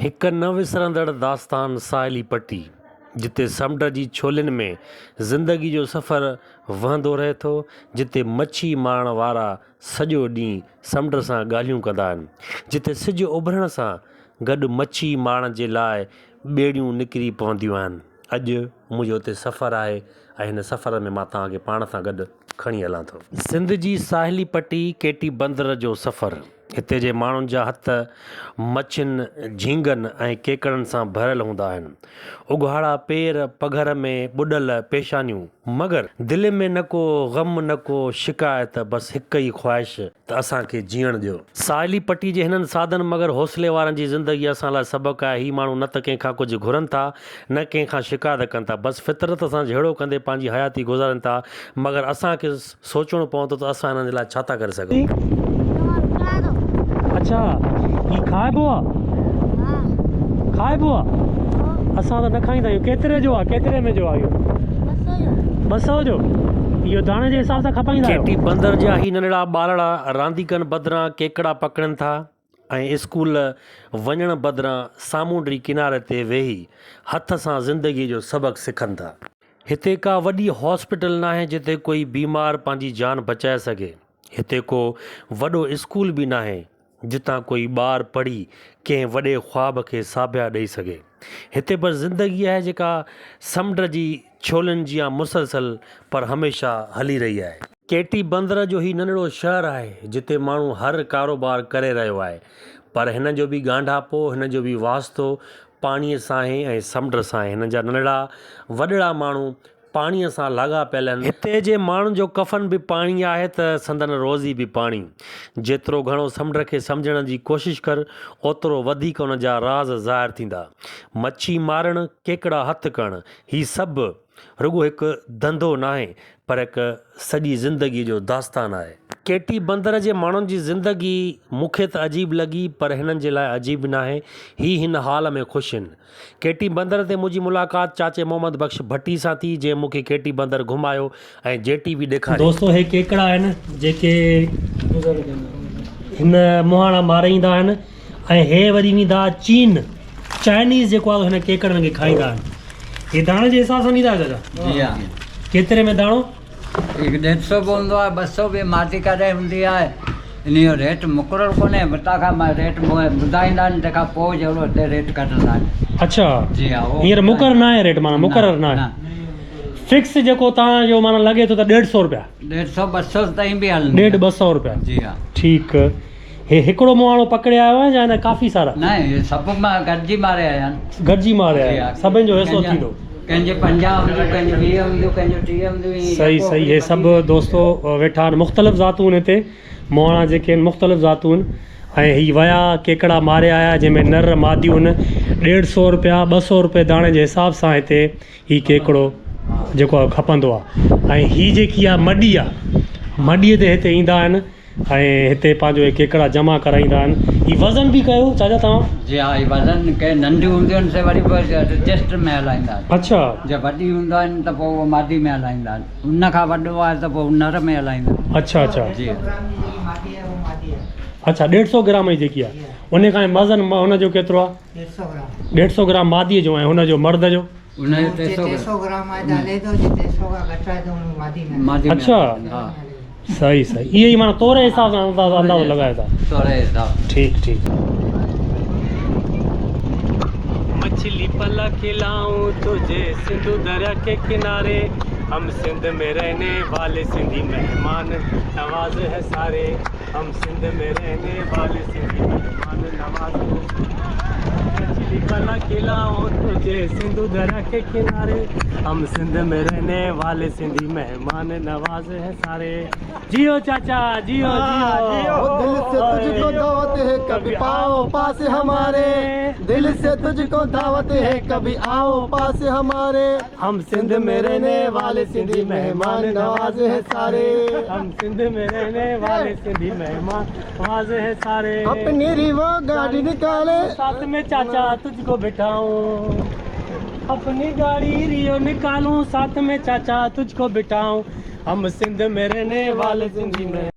هڪ نه وسرندڙ داستان ساحلي پٽي، جتي سمنڊ جي ڇولين ۾ زندگي جو سفر وهندو رهي ٿو، جتي مڇي مارڻ وارا سڄو ڏينهن سمنڊ سان ڳالهيون ڪندا آهن، جتي سج اڀرڻ سان گڏ مڇي مارڻ جي لاء ٻيڙيون نڪري پونديون آهن. اڄ منهنجو اتي سفر آهي ۽ هن سفر ۾ مان توهان کي پاڻ سان گڏ کڻي هلان ٿو. سنڌ جي ساحلي پٽي ڪيٽي بندر جو سفر. هتي جي ماڻهن جا هٿ مڇين، جهينگن ۽ ڪيڪڙن سان ڀريل هوندا آهن. اگهاڙا پير، پگهر ۾ ٻڏل پيشانيون. مگر دل ۾ نه ڪو غم نه ڪو شڪايت بس هڪ ئي خواهش ته اسان کي جيئڻ ڏيو. ساحلي پٽي جي هنن سادن مگر حوصلي وارن جي زندگي اسان لاء سبق آهي. هي ماڻهو نه ته ڪنهن کان ڪجهه گهرن ٿا نه ڪنهن کان شڪايت ڪن ٿا. بس فطرت سان جهيڙو ڪندي پنهنجي حياتي گذارين ٿا. مگر اسان کي سوچڻو پوندو ته اسان انهن جي لاء ڇا ٿا ڪري سگهون. اڇا هي کائبو آ؟ کائبو آ؟ اسان ته نه کائيندا آهيون. ڪيتري جو آ؟ ڪيتري ۾ جو آ اهو؟ 200 جو. اهو داڻي جي حساب سان کپائيندا آهيو؟ ڪيٽي بندر جا هي ننڍڙا ٻارڙا رانديڪن بدران ڪيڪڙا پڪڙين ٿا ۽ اسڪول وڃڻ بدران سامونڊي ڪناري تي ويهي هٿ سان زندگي جو سبق سکن ٿا. هتي ڪا وڏي هاسپيٽل ناهي جتي ڪوئي بيمار پنهنجي جان بچائي سگهي. هتي ڪو وڏو اسڪول به ناهي جتان ڪوئي ٻار پڙهي ڪنهن وڏي خواب کي ساڀيا ڏئي سگهي. هتي بس زندگي آهي جيڪا سمنڊ جي ڇولين جيان مسلسل پر هميشه هلي رهي آهي. ڪيٽي بندر جو هي ننڍڙو شهر آهي جتي ماڻهو هر ڪاروبار ڪري رهيو آهي پر هن جو به ڳانڍاپو هن جو به واسطو پاڻيء سان آهي ۽ سمنڊ سان آهي. هنن جا ننڍڙا وڏڙا ماڻهو پاڻيء سان لاڳاپيل آهن. هتي جي ماڻهن جو ڪفن به پاڻي آهي ته سندن روزي به پاڻي. جيترو گهڻو سمنڊ کي سمجهڻ جي ڪوشش ڪر، اوترو وڌيڪ ان جا راز ظاهر ٿيندا. مڇي مارڻ، ڪيڪڙا هٿ ڪرڻ، هي سڀ رڳو هڪ ڌنڌو ناهي پر هڪ سڄي زندگيء جو داستان آهي. ڪيٽي بندر جي ماڻهن جي زندگي مون کي ته عجيب لڳي پر هنن جي لاء عجيب ناهي. هي هن حال ۾ خوش هن. ڪيٽي بندر تي منهنجي ملاقات چاچي محمد بخش ڀٽي سان ٿي جنهن مون کي ڪيٽي بندر گهمايو ۽ جيٽي به ڏيکاري. دوستو هي ڪيڪڙا آهن جيڪي هن مهاڻا ماري ايندا آهن ۽ هي وري ويندا چين چائنيز جيڪو آهي هن ڪيڪڙن کي کائيندا آهن. هي داڻي جي حساب سان ڏيندا آهيو چاچا؟ جي ها. ڪيتري ۾ داڻو؟ هڪ ڏيڍ سو به هوندو آهي ٻه سو به ماٽي ڪڏهن هوندي آهي ان جو ريٽ مقرر ڪونهي هتان کان مان ريٽ ٻڌائيندا آهن تنهن کان پوء جهڙو هتي ريٽ ڪڍندا آهن. اڇا جي ها اهو هينئر مقرر نه آهي ريٽ معنيٰ مقرر نه آهي فڪس جيڪو توهان جو معنيٰ لڳي ٿو ته ڏيڍ سو روپيا. ڏيڍ سو ٻه سو تائين به هلندي ڏيڍ ٻه سو روپيا جي ها. ٺيڪ هي هڪڙو مهاڻو پڪڙي آيو آهين يا نه ڪافي سارا؟ نه هي سڀ مان گڏجي ماري آيا آهن. گڏجي ماري آيا آهن سڀن جو حصو ٿيندو. ڪنهن جي 50 هونديون ڪنهن جي 20 هونديون ڪنهن جو 30 هونديون ائين صحيح صحيح هي سڀ دوستو ويٺا آهن مختلف ذاتون آهن هتي مهاڻا جيڪي آهن مختلف ذاتون آهن ۽ هي ويا ڪيڪڙا ماري آيا جنهن ۾ نر ماديون آهن ڏيڍ سو روپيا ٻه سو روپيه داڻي جي حساب سان هتي هي ڪيڪڙو جيڪو آهي کپندو آهي ۽ هي جيڪي آهي مڏي آهي مڏي تي هتي ايندا آهن ۽ هتي پنهنجو اهي ڪيڪڙا جمع ڪرائيندا آهن. هي وزن به ڪيو چاچا توهان؟ جي ها هي وزن ڪي ننڍيون هونديون آهن سي وري به رجسٽر ۾ هلائيندا آهن. اڇا. جي وڏي هوندو آهن ته پوء اهو مادي ۾ هلائيندا آهن. ان کان وڏو آهي ته پوء نر ۾ هلائيندا آهن. اڇا اڇا. جي. اڇا ڏيڍ سو گرام جي جيڪي آهي ان کان وزن هن جو ڪيترو آهي؟ ڏيڍ سو گرام مادي جو ۽ هن جو مرد جو؟ ان جو 300 گرام اڇا صحيح صحيح اهي ئي معنيٰ توري حساب سان اندازو اندازو لڳايو ٿا توري حساب ٺيڪ ٺيڪ مڇلي پلا کلائون تجھي سنڌو دريا ڪي ڪناري هم سنڌ ۾ رهني والي سنڌي مهمان نواز هي ساري هم سنڌ ۾ رهني والي سنڌي مهمان نواز هي مڇلي پلا کلائون تجھي سنڌو دريا ڪي ڪناري هم سنڌ ۾ رهني والي سنڌي مهمان نواز هي ساري جيو چاچا جيو جيو دل سي تجھ ڪو دعوت هي ڪڀي آئو پاس هماري دل سي تجھ ڪو دعوت هي ڪڀي آئو پاس هماري هم سنڌ ۾ رهني والي سنڌي مهمان نواز هي ساري هم سنڌ ۾ رهني والي سنڌي مهمان نواز هي ساري اپني ريوو گاڏي نڪالي ساٿ ۾ چاچا تجھ ڪو بٺائون اپني گاڙي ريو نڪالون ساٿ ۾ چاچا تجھ ڪو بٺائون هم سنڌ ۾ رهني والي سنڌي مهمان.